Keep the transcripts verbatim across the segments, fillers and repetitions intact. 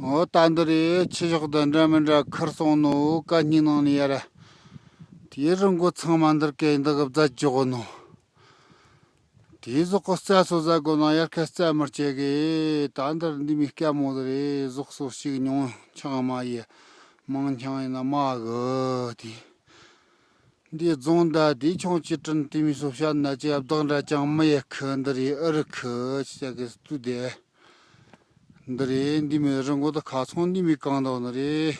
འོ་ད་འདི་རེད། ཆུ་ཤོག་འདི་འདྲ་མི་འདྲ་ཁུར་སོང་ནོ། གད་སྙིགས་ནང་ནས་ཡར། དེའི་རི་མགོ་ཚང་མ་འདིར་གས་འདི་གི་བརྫད་འཇོག་ནོ། དེའི་ཟོག་གི་རྩྭ་སོ་ཟ་དགོས་ན་ཡར་ཁ་རྩྭ་མི་སྐྱེ་གི། ད་འདིར་འདི་མོའི་དཀའ་མོ་འདི་རེད། ཟོག་སོ་ཞིག་ཉུང་ཆུང་མ་ཡི། མང་ཆུང་ཡིན་ན་མ་གི་དེ། འདི་རྫོང་ད་དེ་ཆུང་ཆུ་དྲིན་དེ་མི་སོ་བཤད་ན་ཅི་བདག་འདྲ་ཅང་མི་ཡེ་ཁི། འདི་རེད་ཨ་རི་ཁི་ཅི་ཅག་གི་སྟུ་དེ། འདི་རེད། འདི་མི་རི་མགོ་ད་ཁ་ཚོང་འདི་མི་གང་དོ་ནི་རེད།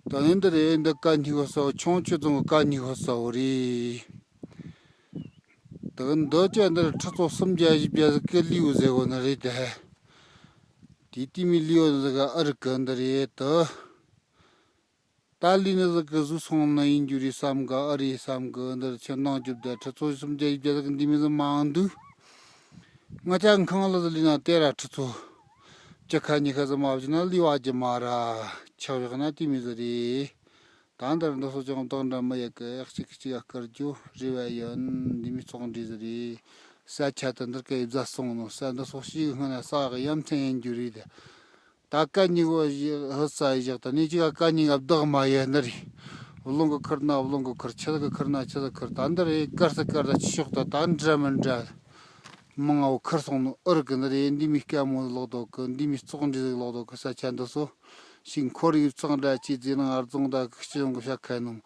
ད་ནི་འདི་རེད། འདི་གད་སྙིགས་ཤོར་ས་བོ། ཆུང་ཆུ་རྫོང་གི་གད་སྙིགས་ཤོར་ས་བོ་རེད། ད་གི་འདི་ཅག་འདིར་ཁྲི་ཚོ་སུམ་བརྒྱ་བཞི་བརྒྱ་ཟིག་གི་ལིའུ་ཟེར་གོ་ནི་རེད་དེ། དེ་དེ་མི་ལིའུ་ཟིག་ག་ཨ་རི་གི་འདི་རེད་དེ། ད་ལི་ནི་ཟིག་གི་བཟོས་སོང་ནི་ཡིན་རྒྱུ་རེད་བསམ་གི། ཨ་རེད་བསམ་གི། འདིར་ཁྱེད་ནང་རྒྱུ་བསྡད་ཁྲི་ཚོ་སུམ་བརྒྱ་བརྒྱ་ཟིག་འདི་མི་ཟིག་མང་འདུག་ང་ཅག་ཁང་ལ་ཟིག་ལི་ན་དེ་ར་ཁྲི་ཚོ་བཅུ་ཁ་ཉི་ཁ་ཟིག་མ་བྱུང་ན་ལི་བ་རྒྱུ་མ་ར་ཆག་བཞག་ན་དེ་མི་ཟིག་རེད། ད་འདིར་འདི་ཚོ་ཅང་བདག་འདྲ་མི་ཡེ་གི། གཅིག་གཅིག་ག་བསྐུར་རྒྱུ་རེ་བ་ཡིན། འདི་མི་ཙོག་འདྲི་ཟིག་རེད། ས་ཆ་དེ་འདིར་ག་ཡི་བཟའ་སོང་ནོ། ས་འདི་ཚོ་ཞིག་སྔོན་ན་ས་གི་ཡ་མཚན་ཡིན་རྒྱུ་རེད་དེ། ད་གད་སྙིགས་བོ་ཞིག་ཧུ་ས་ཡི་བཞག་ད་ནི་ཅི་ག་གད་སྙིགས་ག་བདག་མ་ཡེ་འདི་རེད། རླུང་གི་ཁུར་ན་རླུང་གི་ཁུར། ཆུ་གི་ཁུར་ན་ཆུ་གི་ཁུར། ད་འདི་རེད། དཀར་ས་དཀར་ད་ཆུ་ཤོག་ད་ད་འདྲ་མི་འདྲ། མང་བོ་ཁུར་སོང་ནོ་ཨུ་རི་གི་འདི་རེད། འདི་མི་དཀའ་མོ་ལོག་དོ་གི། འདི་མི་ཙོག་འདྲི་ཟིག་ལོག་དོ་གི། ས་ཆ་འདི་ཚོ་ཞིག་འཁོར་ཡུག་ཚང་འདྲ་ཅི་ཟེར་ན་ང་རྫོང་ད་གི་སྤྱི་ཡོངས་གི་ཤ་ཁ་ནོ།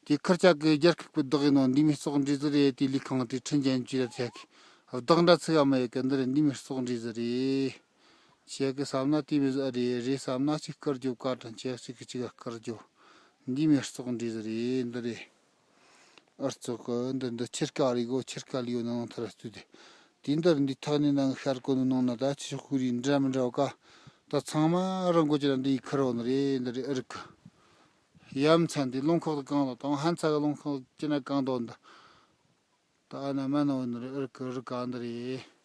དེ་ཁུར་ཆ་གི་རྒྱལ་ཁབ་གི་བདག་ཡིན་ནོ། འདི་མི་ཙོག་འདྲི་ཟིག་རེད། དེ་ལི་ཁང་དེ་ཁྲིན་ཅན་ཅི་ར་ཐེག་གི་བདག་འདྲ་ཚིག་ཡ་མ་ཡེ་གི། འདི་རེད། འདི་མི་ཙོག་འདྲི་ཟིག་རེད། ཁྱེད་ཀྱི་བསམ་ན་དེ་མི་ཟིག་ཨ་རེད། རེད་བསམ་ན་ཅིག་བསྐུར་རྒྱུ། བཀའ་དྲིན་ཆེ། གཅིག་གིས་གཅིག་ག་བསྐུར་རྒྱུ། འདི་མི་ཙོག་འདྲི་ཟིག་རེད། འདི་རེད། ཨར་ཙོག་གི་འདི་འདི་ཕྱིར་ཀ་རི་གོ། ཕྱིར་ཀ་ལིའུ་ནང་ཐར་སྟུ་དེ། དེ་འདིར་འདི་ཐག་ནི་ནང་ཤར་གོ་ནི་ནང་ན་ད་ཆུ་ཤོག་ཁུ་རི་འདྲ་མི་འདྲ་བ་ཀ། ད་ཚང་མ་རང་གོ་ཅི་ན་འདི་ཁུར་བོ་ནི་རེད། འདི་རེད་ཨ་རི་ཀི། ཡ་མཚན་འདི་རླུང་ཁོག་ཏུ་གང་ལ་དང་ཧན་ཚ་གི་རླུང་ཁོག་ཅི་ན་གང་དོ་འདི། ད་ཨ་ན་མ་ན་བོ་ནི་རེད། ཨ་རི་ཀི་རི་ཀ་འདི་རེད།